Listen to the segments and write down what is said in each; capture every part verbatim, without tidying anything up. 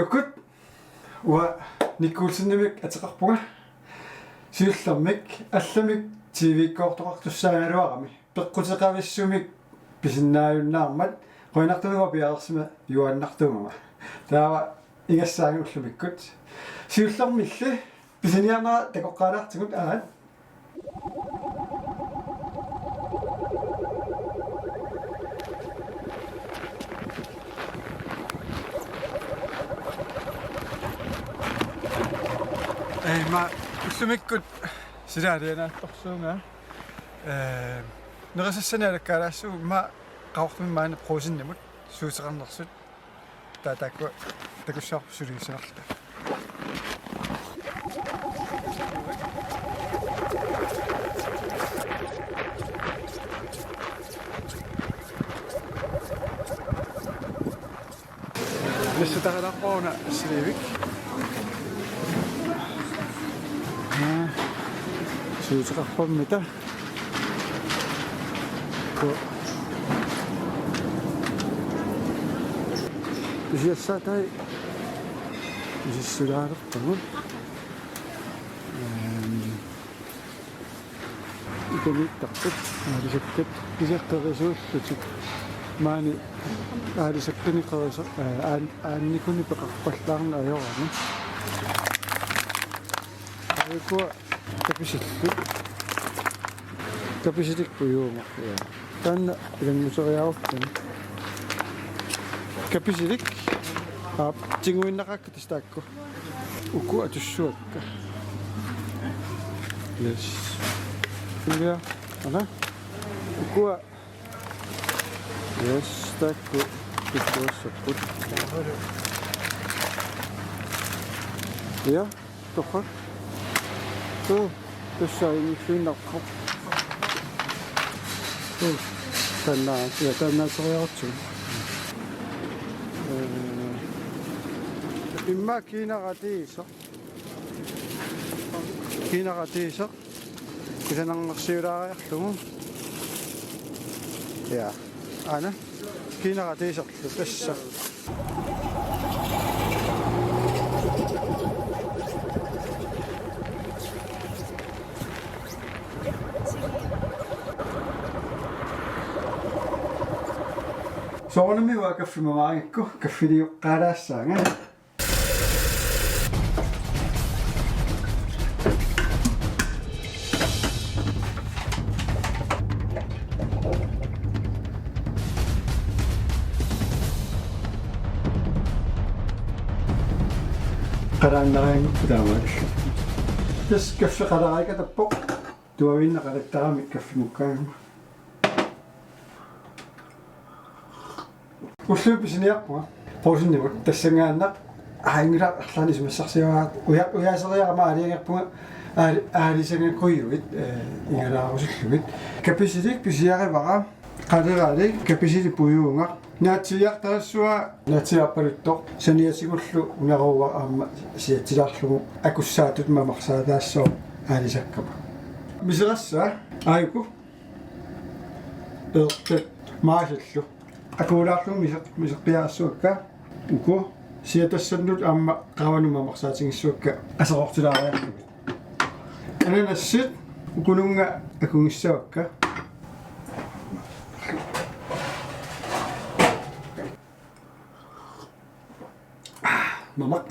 Uku uanga Nick Olsenimik ateqarpunga. Siullermik allamik T V-kkoortoqartussaagaluarami peqquteqavissumik pisinnaajunnaarmat qujanartumik piareersima juaannartuugama. Taava ingassaanga ullumikkut. Siullermilli pisiniarnera takoqqaalaartigut, aat. Ee, ma ullumikkut sila alianaattorsuunga. Ee, nerisassanik alakkaalaassuunga Qaqortumi maani Brugsenimut suuteqarnersut. Taava taakku takussavarput suliassanerluta. Nassataqalaarpara una Slivik. Aa, suuteqarpammita. Ko. Pisiassaatai. Pisissulaalerpagut. Ehm. Ikaniittarput, aalisakkat, kisianni qerisuullutik. Maani aalisakkanik qerisa-, aa, aan-, aannikuni peqarpallaarneq ajorami. Aajuku kapisillit. Kapisilik pujuugaq, ja. Taanna ilannguseriarulluni. Kapisilik. Aap, tiguinnaqaakka tassa taakku. Uku atussuakka. Yes. Ja, aana. Ukua. Yes, taakku. Atussuassapput. Ja, torrak. Tuu, tassa ingerlaannarpoq. Tuu, taanna, ja, taanna toriartsu. Ee, immaqa kiinara atiisoq. Kiinara atiisoq. Kusanarnersiulaariarlugu. Ja. Aana. Kiinara atiisorlu tassa. Soorunami uanga kaffi mamaagikku, kaffiliuqqaalaassaanga. Qalaannarianngippoq taamaalilluni. Tassa kaffi qalaraakatappoq. Tuaviinnaq qalattaramik kaffimukkaangama. Ullumi pisiniarpunga. Brugsenimut tassanngaannaq. Aingila arlaani simassarsiaraa. Uja-, ujaaseriarama aalajangerpunga. Aal-, aalisagakujuit, ee, ingalaarusullugit. Kapisilik pisiarivara. Qaleralik kapisilik pujuugaq. Naatsiiartarissua naatsiiarpaluttoq. Saniatigullu unaruuaq aamma siatsilaarlugu akussaatut mamarsaataassooq aalisakkama. Miserassaa aajuku. Peertat maasillu. Akuulaarlugu miseq-, miseqqiaassuakka. Uku siatassannut aamma qaavanut mamarsaatigissuakka aserortilaariarlugit. Ananasit ukununnga akugissavakka. Mamaq.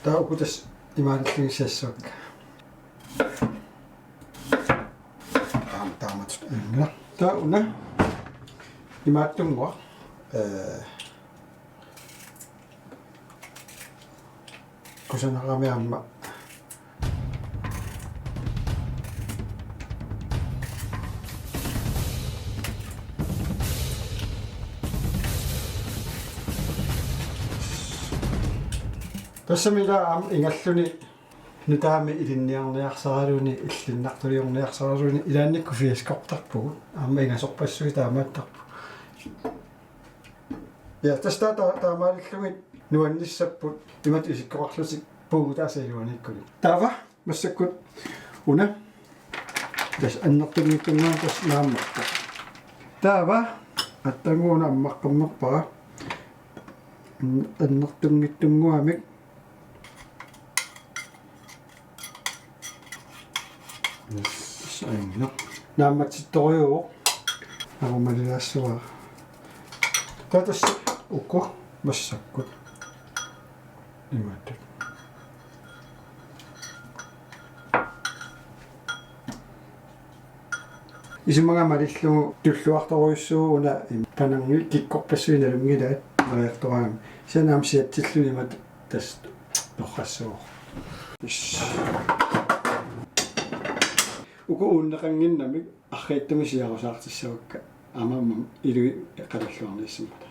Taava uku tassa imaalinngissassavakka. Taam-, taamatut. Taava una. Imaattunnguaq. Ee, kusanarami aamma. Tassami ila aamma ingalluni Nutaamik ilinniarniarsaraluunniit, illinnartuliorniarsaraluunniit, ilaannikkut fiaskoqartarpugut. Aamma ingasorpassuit taamaattarput. Ja, tassa ta-, taamaalillugit nuannissapput imatut isikkoqarlutik puugutaasa iluaniikkunik. Taava massakkut una. Tassa annertunngitsunnguamik tassa naammapput. Taava aatsaannguaq una ammaqqammerpara. Annertunngitsunnguamik. Yes, aajuna. Naammatsittorujuuvoq. Arumalilaassavara. Taava tassa uku massakkut. Imatut. Isumaga malillugu tulluartorujussuuvoq una, im, kanarnit kikkorpassuit nalunngilaat neriartoraangami. Kisianni aamma siatsilluni imatut tassa torrassooq. Yes. Uku uunneqannginnamik arriitsumik siarusaartissavakka. Aamma iluit eqqarilluarniassammata.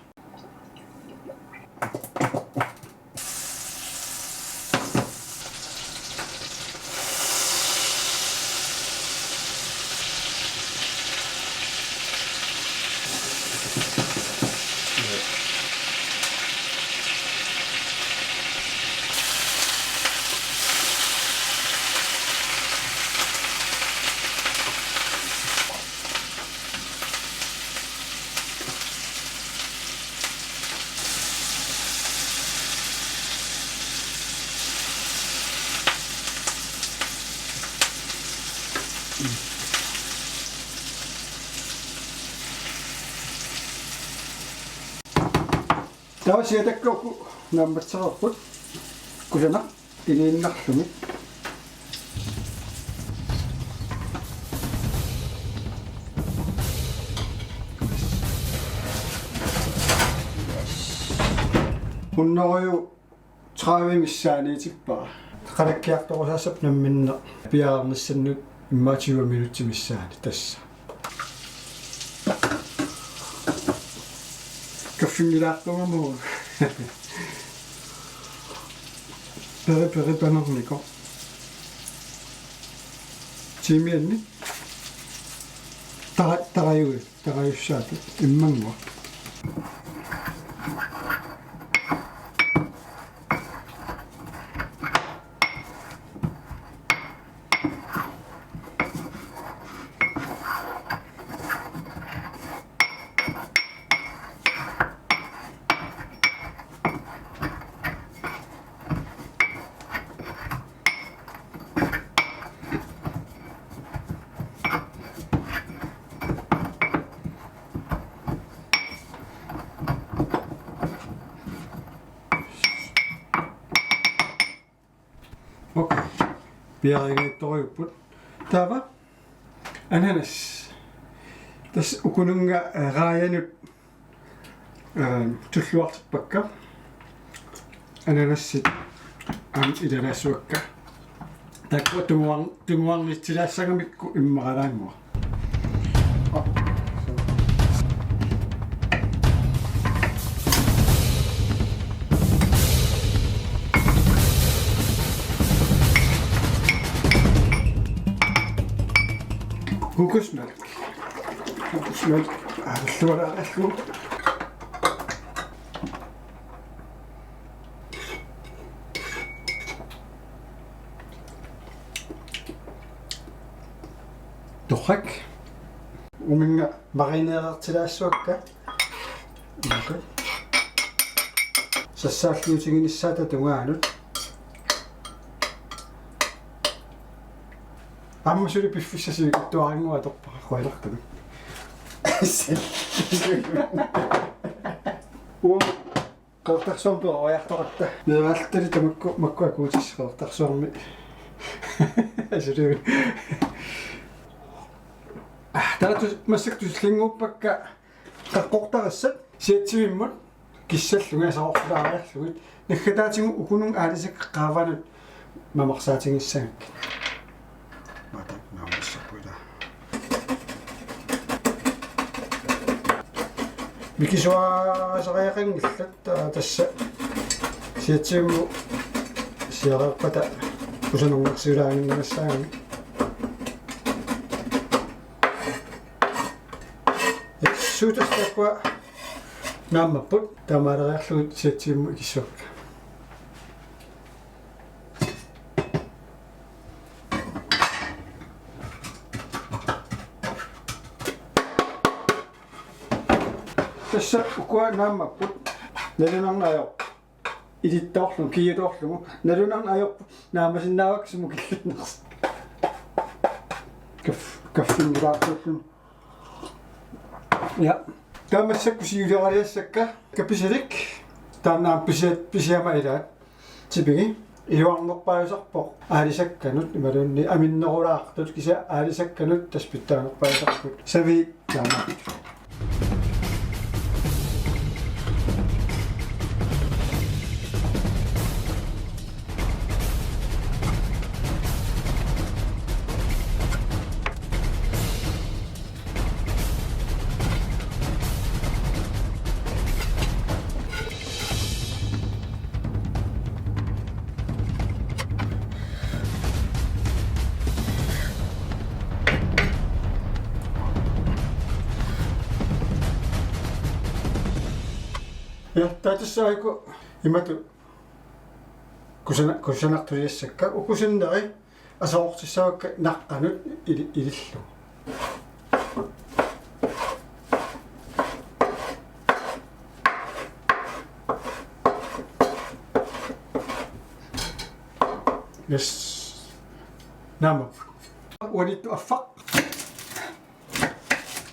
Taava siatakka uku naammatsereerput. Kusanaq iliinnarlugit. Hunnoruju tredive missaaniitippara. Qalakkiartorusaassappat namminneq piareernissannut immaqa tyve minutsit missaani tassa. Kaffinngilaartuugama. Peri, peri panermiko. Tiimianni. Tara-, tarajui. Tarajussaatut immannguaq. Okay. Piareeruttorujussuupput. Taava ananas. Tassa ukununnga, eh, raajanut, eh, tulluarterpakka. Ananasit aamma ilalaassavakka. Taakku tunguar-, tunguarnitsilaassagamikku immaralaannguaq. Kokosmælk. Kokosmælk. Aalluaraallu. Torrak. Uminnga marineertilaassavakka. Okay. Sassaalliutiginissaata tungaanut. Aamma suli piffissaq sivikitsuarannguaq atorpara qualertami. Uum. Qeqertarsuarmi peroriartoqatta. Meeraallutali tamakku makku akuutis Qeqertarsuarmi. Asuluun. Ah, taava tus-, massakkut tusilinnguuppakka qaqqortarissat siatsivimmut kissallugit asaorlaariarlugit. Naggataatigut ukununnga aalisakkat qaavanut mamarsaatigissagikkit. Matak naammassappuila. Mikisuarisariaqanngillat, aa, tassa siatsivimmut siareerpata Kusanarnersiulaaginnarissaagut. Suut tassa taakkua naammapput, taamaaleriarlugit siatsivimmut ikissuakka. Tassa ukua naammapput. Nalunarneq ajorput. Ilittoorlugu, kiiutoorlugu. Nalunarneq ajorput. Naamasinnaavakka sumut killinnersoq. Kaf-, kaffinngilaartuulluni. Ja. Taava massakkut siulioraliassakka. Kapisalik. Taanna pisia-, pisiama ilaat. Tipigi. Iluarnerpaasarpoq aalisakkanut, imaluunniit aminnerulaartut, kisianni aalisakkanut tassa pitsaanerpaasarput. Saviit taama. Ja, taava tassa aajukua imatut kusana-, kusanartuliassakka, ukusinneri aserortissavakka naqqanut ili-, ilillugu. Yes. Naammapput. Uaniittoq affaq.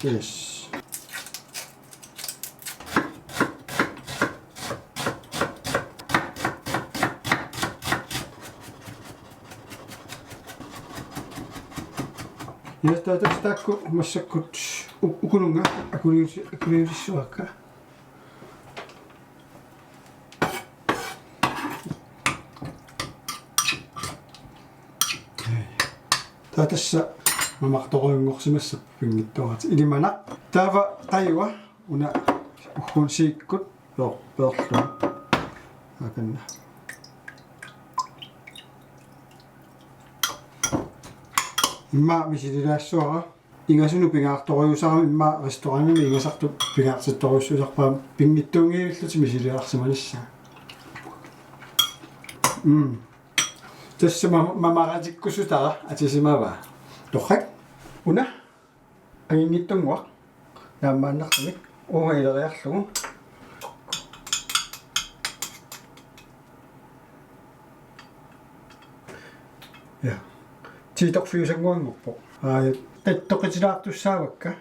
Yes. Yes, taava tassa taakku massakkut u-, ukununnga akuliusi-, akuliulissuakka. Taava tassa mamartorujunngorsimassapput pinngitsooraatit. Ilimanaq. Taava qajuga una ugguuna siikkut peer-, peerluni. Akanna. Immaqa misililaassuara. Ingasunut pingaartorujussuusarami, immaqa restaurantimi ingasartut pingaartittorujussuusarpara, pinngitsuunngivillutik misiliarsimanissaat. Mm. Tassa ma-, mamaratikkusutara atisimavaa. Torrak. Una. Anginngitsunnguaq. Naammaannartumik. Uunga ileriarlugu. Ja. Tiitorfiusannguanngorpoq. Aa, qittoqitilaartussaavakka.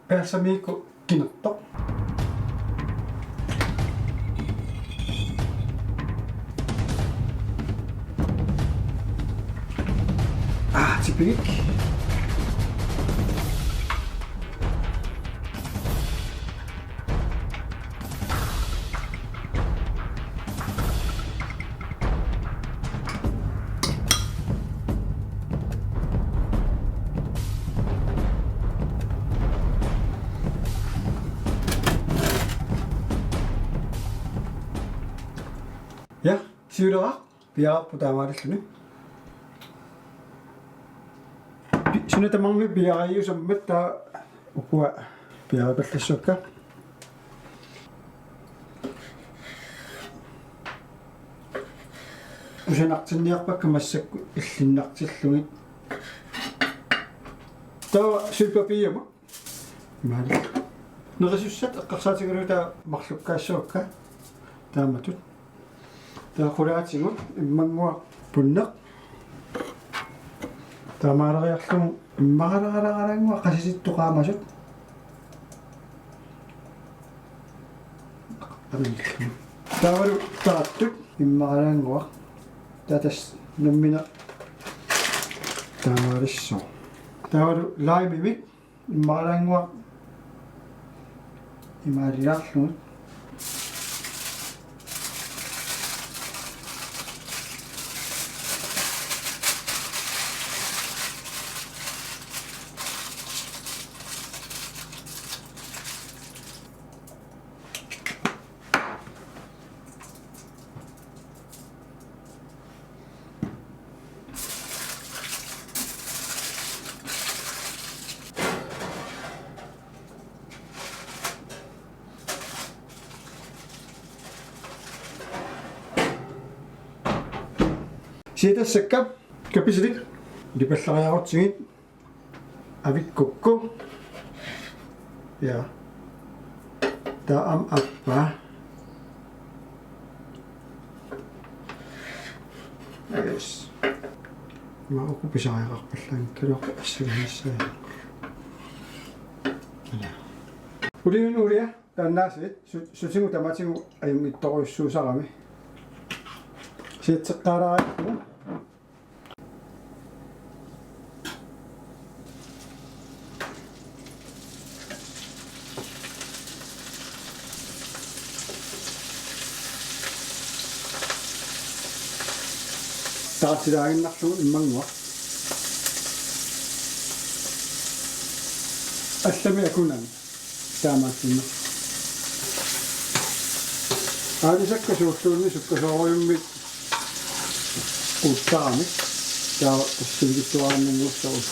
Balsamico kinertoq. Ah, tipigik. Ja, siulera. Piaarput taamaalilluni. Pi-, suna tamarmi piariusammat taava ukua piaripallassuakka. Kusanartinniarpakka massakkut illinnartillugit. Taava sølvpapirimut. Imaali. Nerisussat eqqarsaatigalugu taava marlukkaassuakka. Taamatut. Taava qulaatigut immannguaq punneq. Taamaaleriarlugu immaqalaannguaq qasisittoq qaamasut. Taavalu taattut immaqalaannguaq. Taava tassa nammineq taamaalissaaq. Taavalu limemik immaqalaannguaq imaalilaarlugu. Siatassakka kapisilik ilipallariarutsigit avikkukku. Ja. Taava aamma aappaa. Yes. Aamma uku pisariaqarpallaanngikkaluarput assanganissai. Ja. Olivinulia taannaasiit su-, sutigut tamatigut ajunngitsorujussuusarami. Siatseqqaalaarikku. Taartilaaginnarlugu immannguaq. Allamik akunani. Taamaattumik. Aalisakkat suulluunniit sukkasoorujummik uuttarami. Taava tassa sivikitsuaraannanngussaaq.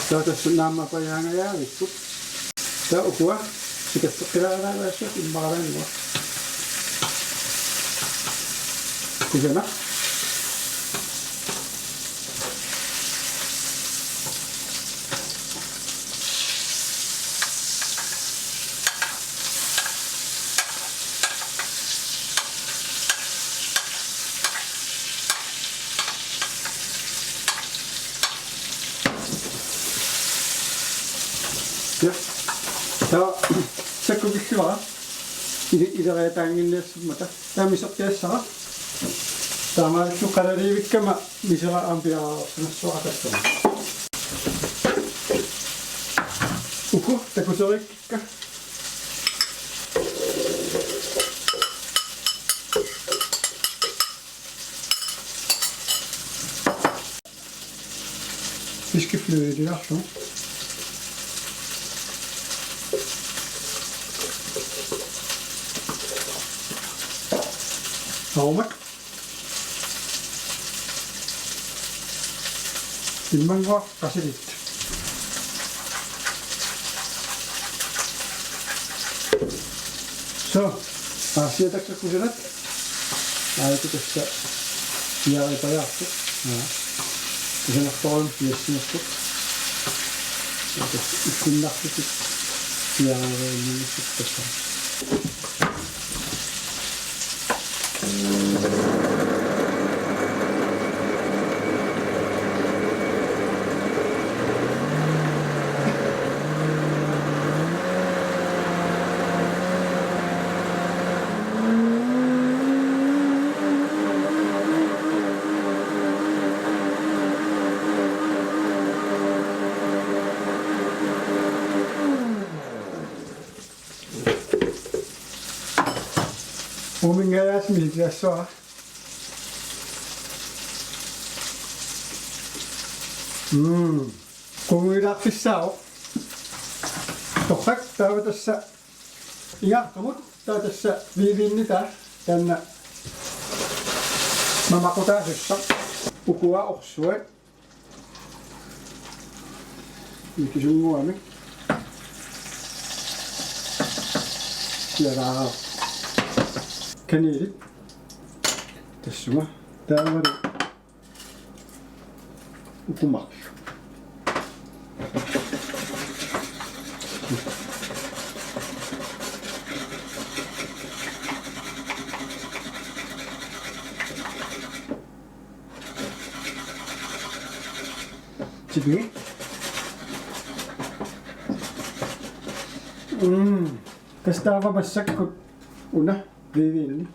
Taava tassa naammapajaangajaavipput. Taava ukua sikasseqqilaaralaassuat immaralaannguaq. Kusanaq. Ja. Taava sakkukilluara. Ili-, ileriataannginniassammata. Taava misertiassara. Taamaalilluta qalaliivikkama misera aamma piareersimassuaqattaarpoq. Uku takuteriikkakka. Fiskeflødeliarlugu. Aromat. Immannguaq qasilit. So, aasiatakka kusanat. Aajukua tassa piareerpajaartut. Aa. Kusanartorujussuit piassimapput. Tassa illunnarlutik piareeriinnassuk tassa. Uuminngajaasimi ikiassua. Mm. Qungujulaarfissaavoq. Torrak, taava tassa ingaqqamut, taava tassa hvidvinitaa taanna mamaqutaasussaq. Ukua orsuat. Mikisunnguamik. Sialaaraa. Kanilit. Tassunga. Taavalu uku marluk. Tipi. Mm. Tassa taava massakkut una hvidvini.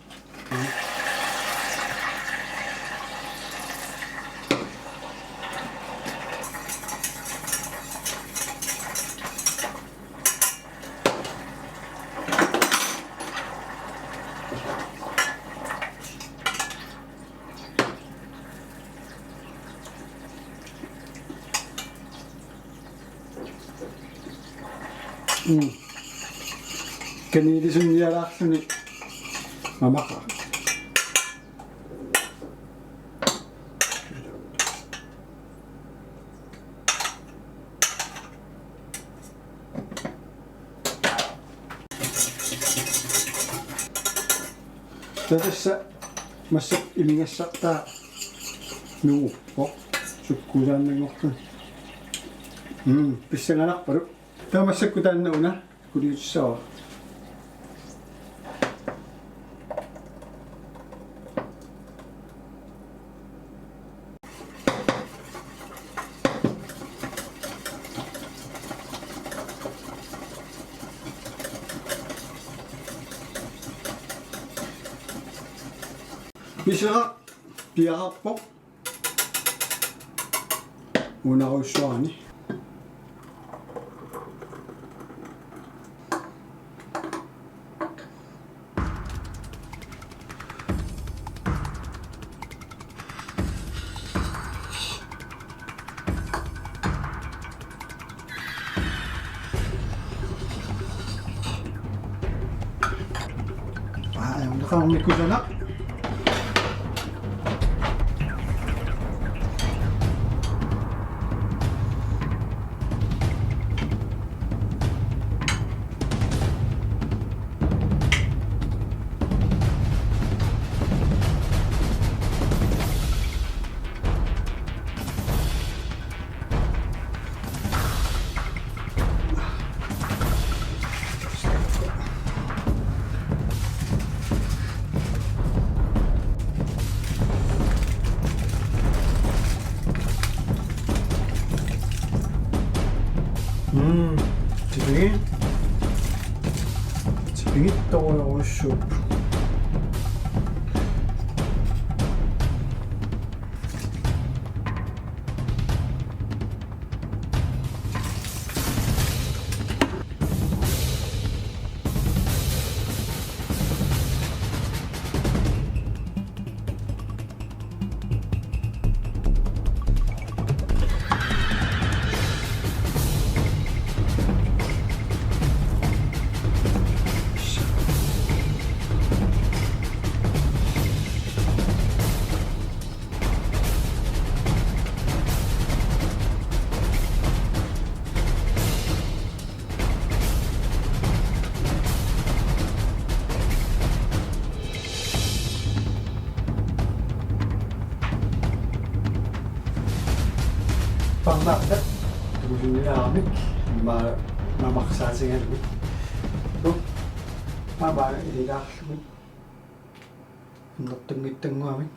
Mm. Kaniilisunnialaarluni mamaqaaq. Tassa massakkut imigassartaa nuuppoq sukkusaannanngorluni. Mm, pissanganarpaluk. Taava massakkut taanna una kuliutissaavara. Piseraq piareerpoq. Unarujussuarani. Aa, ajornaqarnikuusara. Mm, tipigit. Tipigittorujussuupput. Parnaartat tuusinniaramik ma mamarsaatigalugit. Nu mama ilaarlugit. Nortunngitsunnguamik.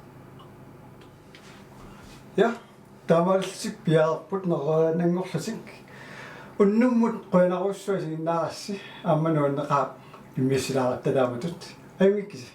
Ja, taamaalillutik piareerput nererlaannanngorlutik. Unnummut qujanarsuaq isiginnaarassi, aamma nuanneqaaq immiussilaaratta taamatut. Ajunngikkisi.